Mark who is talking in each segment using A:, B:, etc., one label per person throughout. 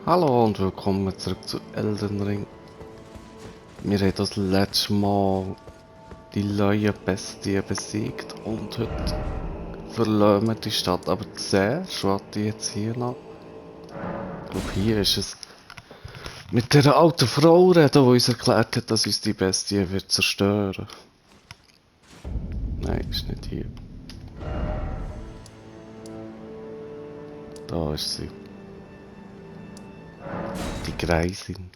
A: Hallo und willkommen zurück zu Elden Ring. Wir haben das letzte Mal die neue Bestie besiegt und heute verlassen wir die Stadt. Aber zuerst wollte ich jetzt hier noch... Ich glaube hier ist es... Mit der alten Frau reden, die uns erklärt hat, dass uns die Bestie wird zerstören. Nein, ist nicht hier. Da ist sie. Die Greisin.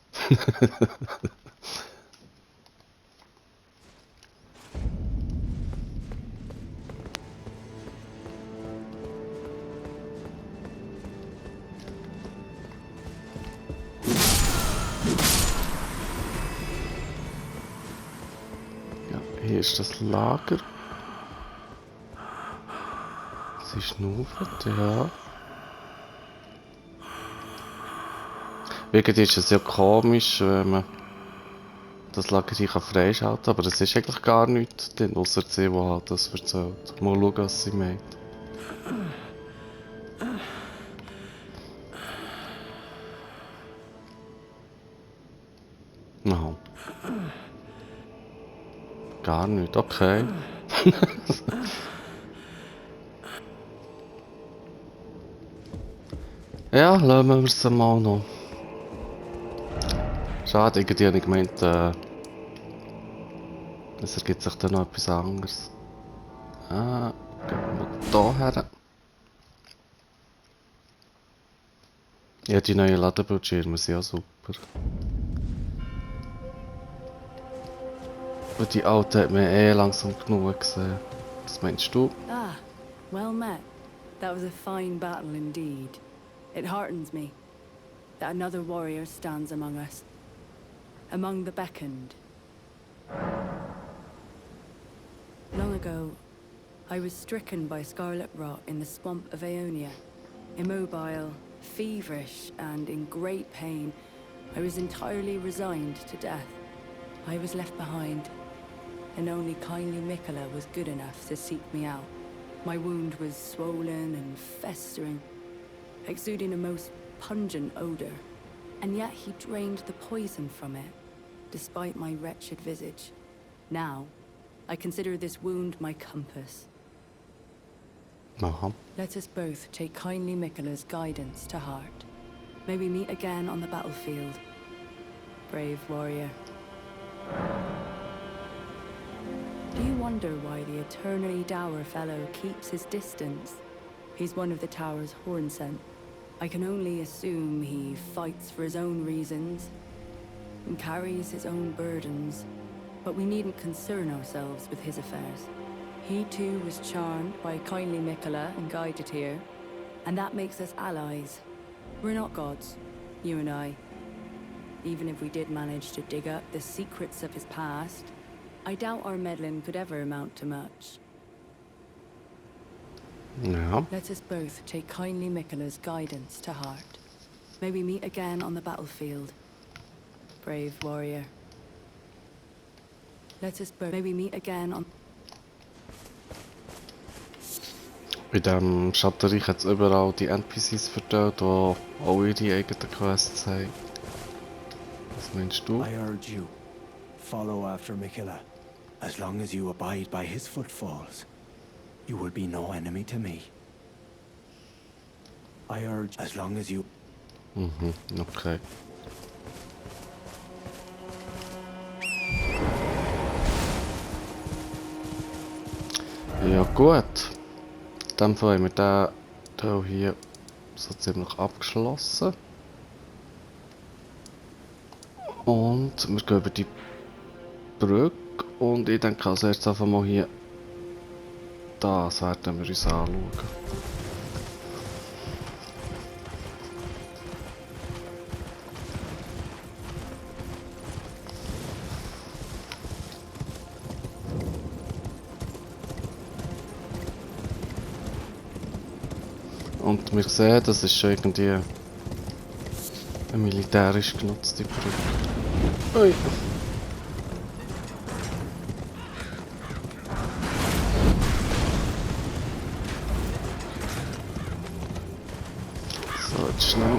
A: Ja, hier ist das Lager. Sie schnauft, ja. Irgendwie ist es ja komisch, wenn man das Lager hier freischalten kann, aber es ist eigentlich gar nichts drin, ausser sie, die halt das erzählt. Mal schauen, was sie meint. Aha. Gar nicht, okay. Ja, lassen wir es mal noch. Schade, irgendwie habe ich gemeint, es ergibt sich dann noch etwas anderes. Gehen wir mal hier her. Ja, die neuen Ladebildschirme sind ja super. Und die alten hat man eh langsam genug gesehen. Was meinst du?
B: Ah, well met. That was a fine battle indeed. It heartens me that another warrior stands among us, among the beckoned. Long ago, I was stricken by scarlet rot in the swamp of Aeonia. Immobile, feverish, and in great pain, I was entirely resigned to death. I was left behind, and only kindly Mikola was good enough to seek me out. My wound was swollen and festering, exuding a most pungent odor, and yet he drained the poison from it, despite my wretched visage. Now, I consider this wound my compass.
A: Aha.
B: Let us both take kindly Mikola's guidance to heart. May we meet again on the battlefield, brave warrior. Do you wonder why the eternally dour fellow keeps his distance? He's one of the tower's hornsent. I can only assume he fights for his own reasons and carries his own burdens, but we needn't concern ourselves with his affairs. He too was charmed by kindly Mikola and guided here, and that makes us allies. We're not gods, you and I. Even if we did manage to dig up the secrets of his past, I doubt our meddling could ever amount to much.
A: Ja.
B: Let us both take kindly Mikola's guidance to heart. May we meet again on the battlefield, brave warrior. Let us both. May we meet again on.
A: Bei dem Schattenreich hat es überall die NPCs verteilt, die auch ihre eigenen Quests haben. Was meinst du?
C: I urge you, follow after Mikola. As long as you abide by his footfalls, you will be no enemy to me. I urge, as long as you...
A: Mhm, okay. Ja gut. In dem Fall haben wir den Teil hier so ziemlich abgeschlossen. Und wir gehen über die Brücke und ich denke als erstes einfach mal hier das werden wir uns anschauen. Und wir sehen, das ist schon irgendwie eine militärisch genutzte Brücke. Ui. So, jetzt schnell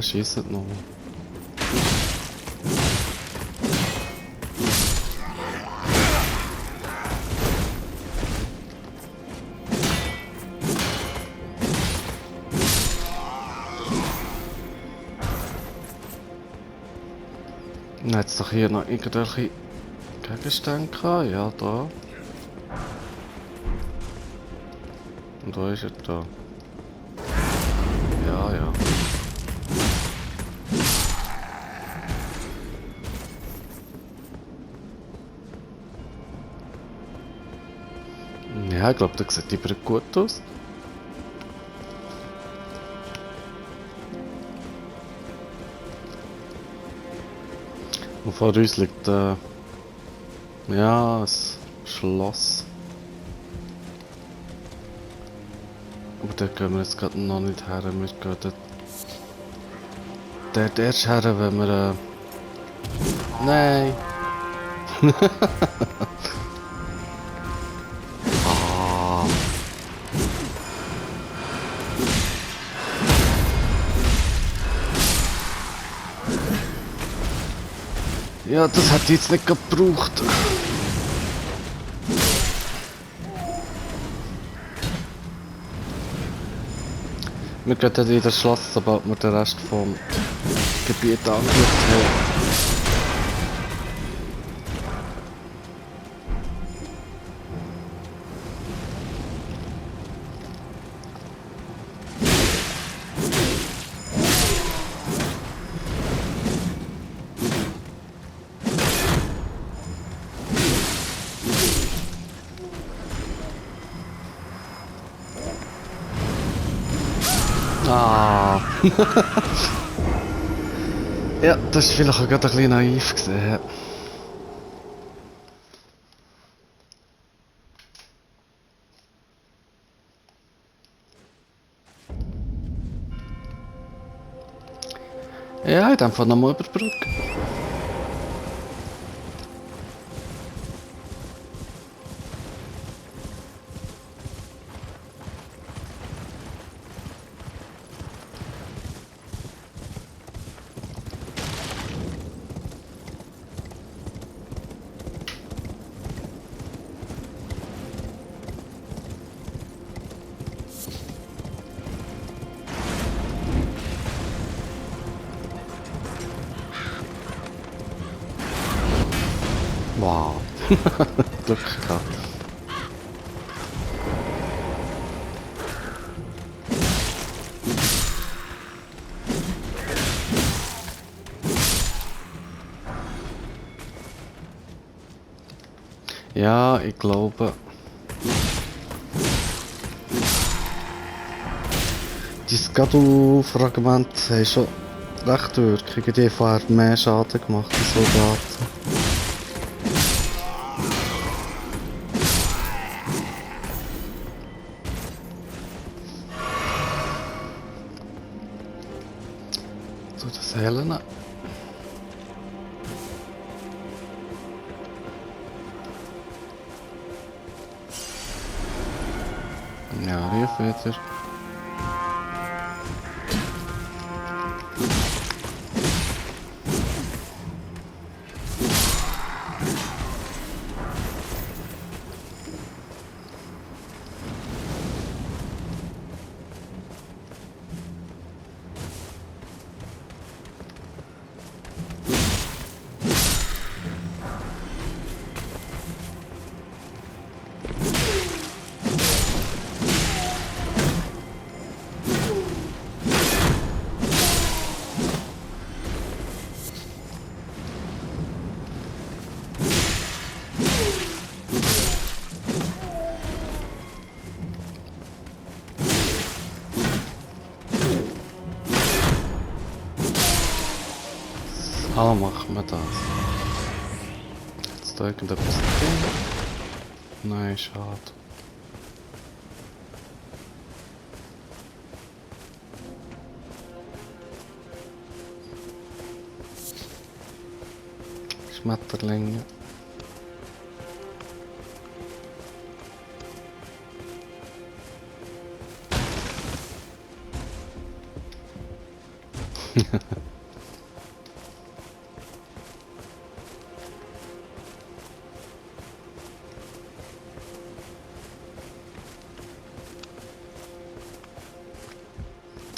A: schießt noch. Dann hat es doch hier noch irgendwelche Gegenstände gehabt. Ja, da. Und wo ist er da? Ja, ja. Ja, ich glaube, da sieht die Brücke gut aus. Und vor uns liegt ja, ein Schloss. Aber da gehen wir jetzt gerade noch nicht her. Wir gehen dort erst her, wenn wir... Nein! Ah. Ja, das hat jetzt nicht gebraucht. Wir gehen dann in das Schloss, sobald wir den Rest vom Gebiet angeschaut haben. Ah. Ja, das war vielleicht auch gerade ein bisschen naiv gesehen. Ja, in dem Fall nochmal über die Brücke. Wow. Glück gehabt. Ja, ich glaube... Die Skadu-Fragmente haben schon recht Wirkung. Die haben vorher mehr Schaden gemacht als Soldaten. So, das Helena. Ja, rief wieder. Ah, machen wir das. Jetzt da irgendetwas drin? Nein, schade. Schmetterlinge.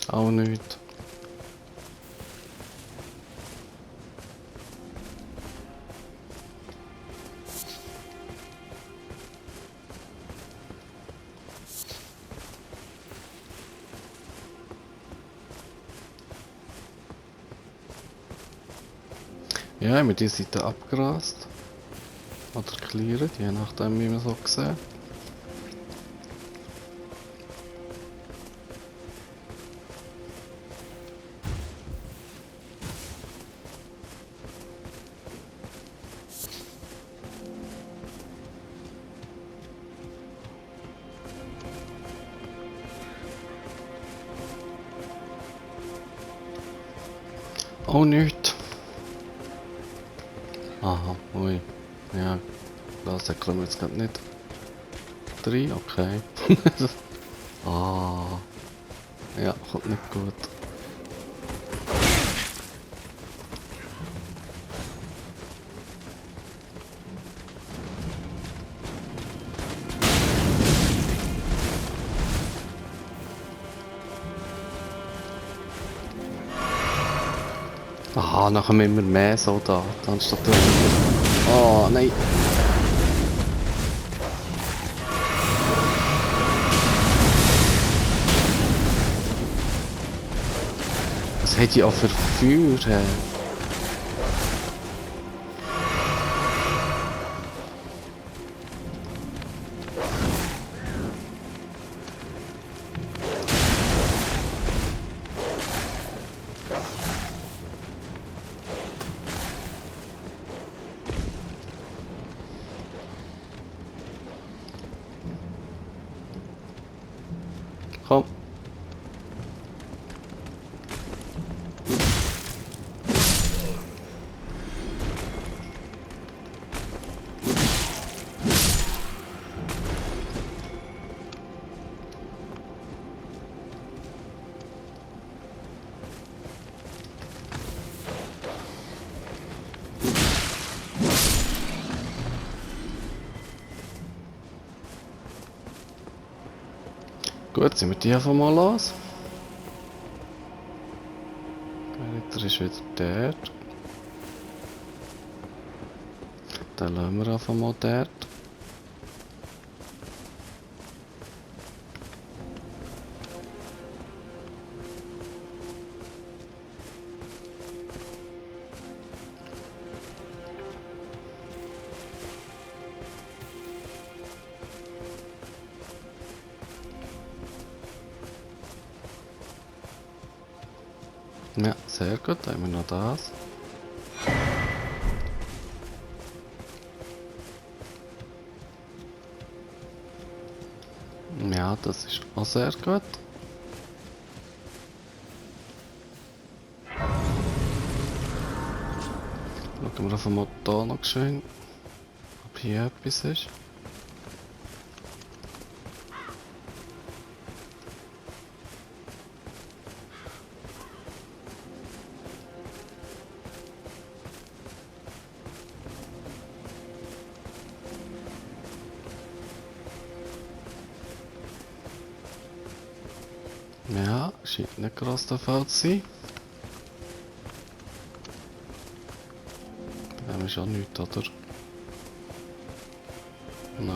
A: Auch nicht. Ja, ich habe die Seite abgerast. Oder cleared, je nachdem wie man so sieht. Oh, nicht. Aha, ui. Ja, da kommen wir jetzt gerade nicht rein, okay. Ah, ja, kommt nicht gut. Aha, nachher haben wir immer mehr Soldaten anstatt weniger. Oh, nein. Was hätte ich auch für Feuer? Hey? Komm. Gut, sind wir die einfach mal los. Der ist wieder dort. Dann lassen wir einfach mal dort. Ja, sehr gut, dann haben wir noch das. Ja, das ist auch sehr gut. Schauen wir auf den Motor noch schön, ob hier etwas ist. Ja, scheint nicht gross der Fall zu sein. Da ist auch nichts, oder? Nein.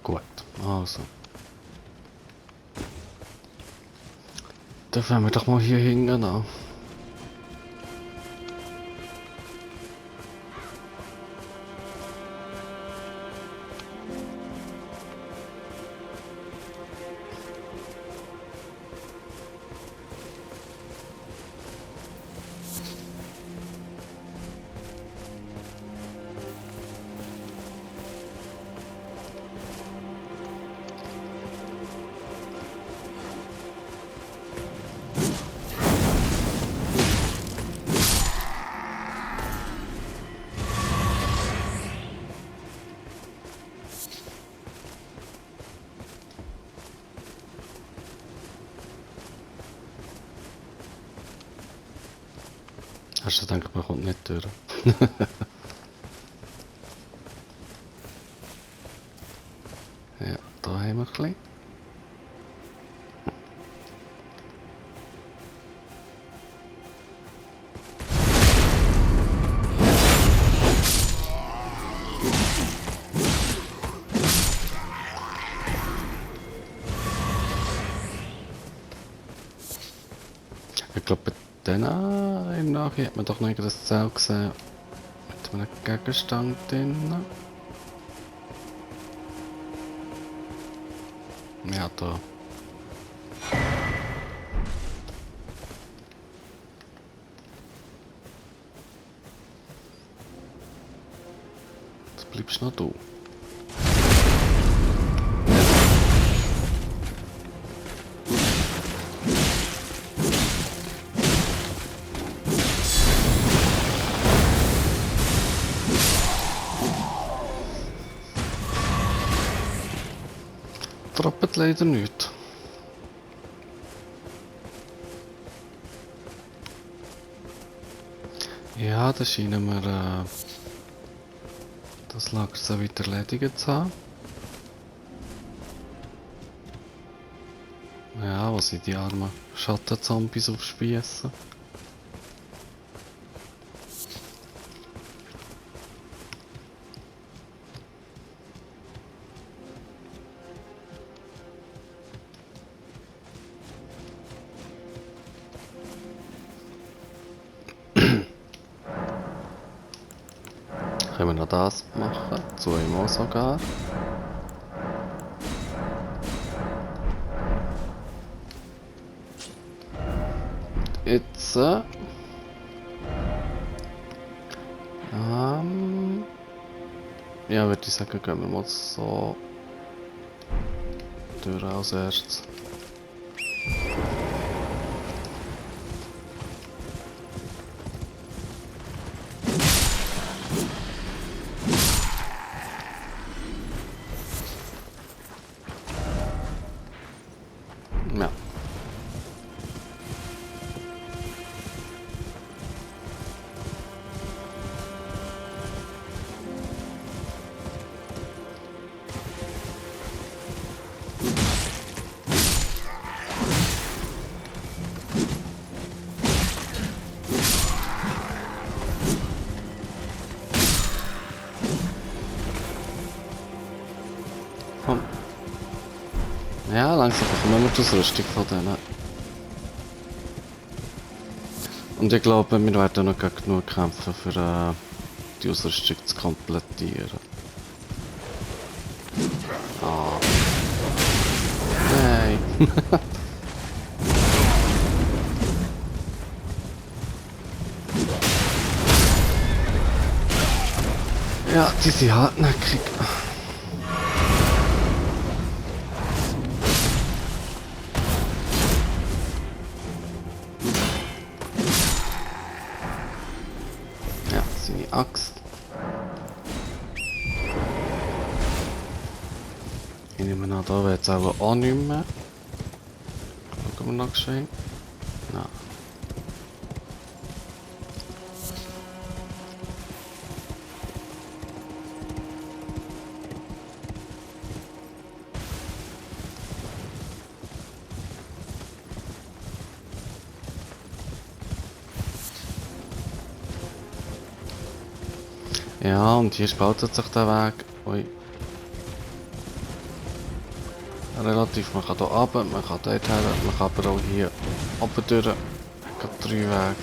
A: Gut, also. Dann fangen wir doch mal hier hinten an. Hast du gedacht, man kommt nicht durch? Ja, da haben wir ein bisschen. Ich glaube, bei denen im Nachhinein hat man doch noch ein Zelt gesehen mit einem Gegenstand drin. Ja, da. Jetzt bleibst noch du. Trappet leider nicht. Ja, da scheinen wir das Lager so weiter erledigt zu haben. Ja, was sind die armen Schattenzombies aufspießen? Können wir noch das machen? Zweimal sogar. Jetzt. Ja, würde ich sagen, gehen wir mal so durch als erstes. Ja. Komm. Ja, langsam bekommen wir die Ausrüstung von denen. Und ich glaube, wir werden noch genug kämpfen, für die Ausrüstung zu komplettieren. Ah. Nein. Ja, die sind hartnäckig. Ja, seine Axt. Ich nehme an, da wird es auch nicht mehr. Schauen wir noch schön. Nein. Ja, und hier spaltet sich der Weg. Ui. Relativ, man kann hier runter, man kann dort her, man kann aber auch hier oben durch. Ich habe 3 Wege.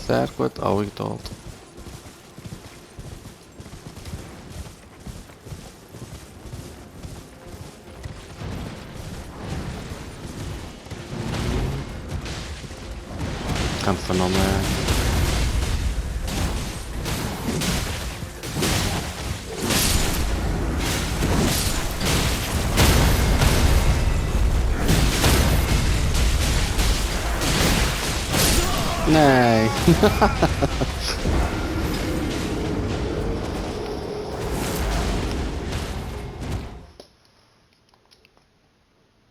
A: Sehr gut, alle tot. Kämpfen noch mehr. Nein!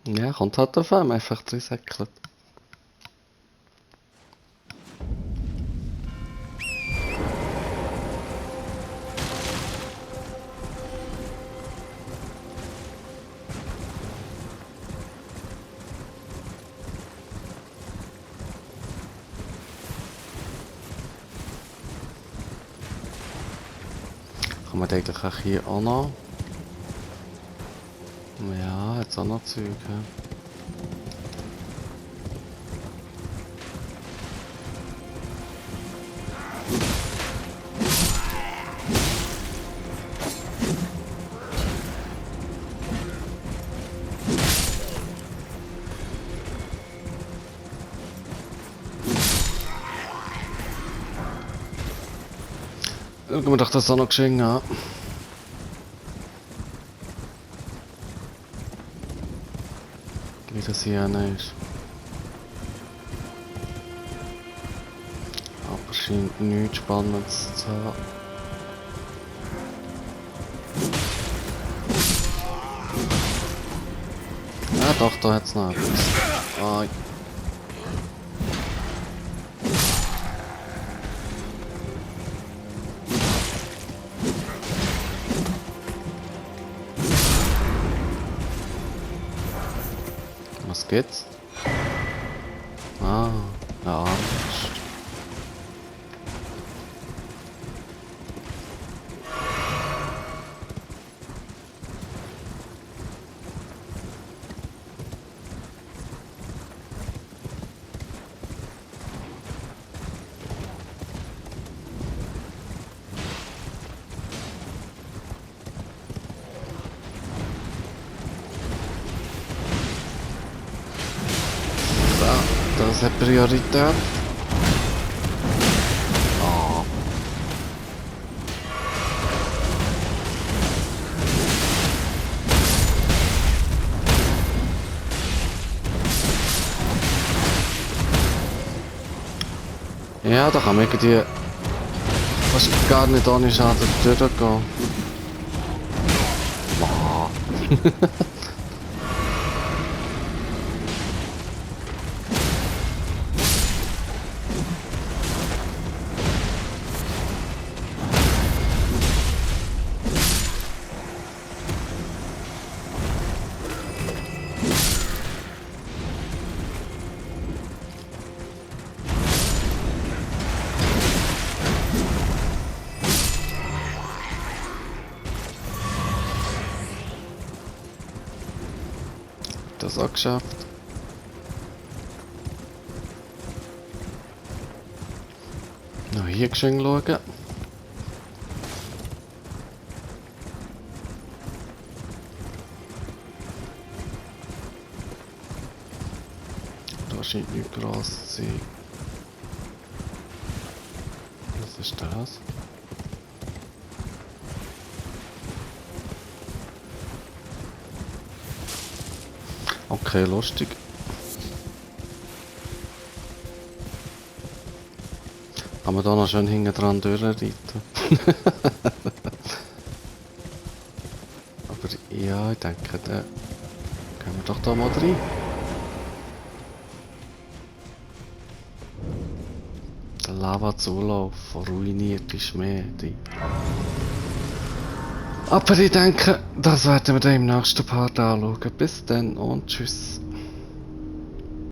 A: Ja, kommt halt drauf an, einfach drin säckelt. Kann man eigentlich auch hier auch noch? Ja, jetzt auch noch Zeug. Ja. Schauen wir doch das auch noch geschehen an. Wie das hier ist. Aber scheint nichts Spannendes zu haben. Ja doch, da hat es noch etwas. Ah. Was geht's? Ah, eine Armbrust. Das hat Priorität. Ah. Ja, da kann man irgendwie fast gar nicht ohne Schaden durchgehen. Ah. Das auch geschafft. Noch hier schön schauen. Da scheint nichts groß zu sein. Was ist das? Okay, lustig. Kann man da noch schön hinten dran durchreiten. Aber ja, ich denke, da gehen wir doch da mal rein. Der Lava-Zulauf von ruinierten Schmiede. Aber ich denke, das werden wir dann im nächsten Part anschauen. Bis dann und tschüss.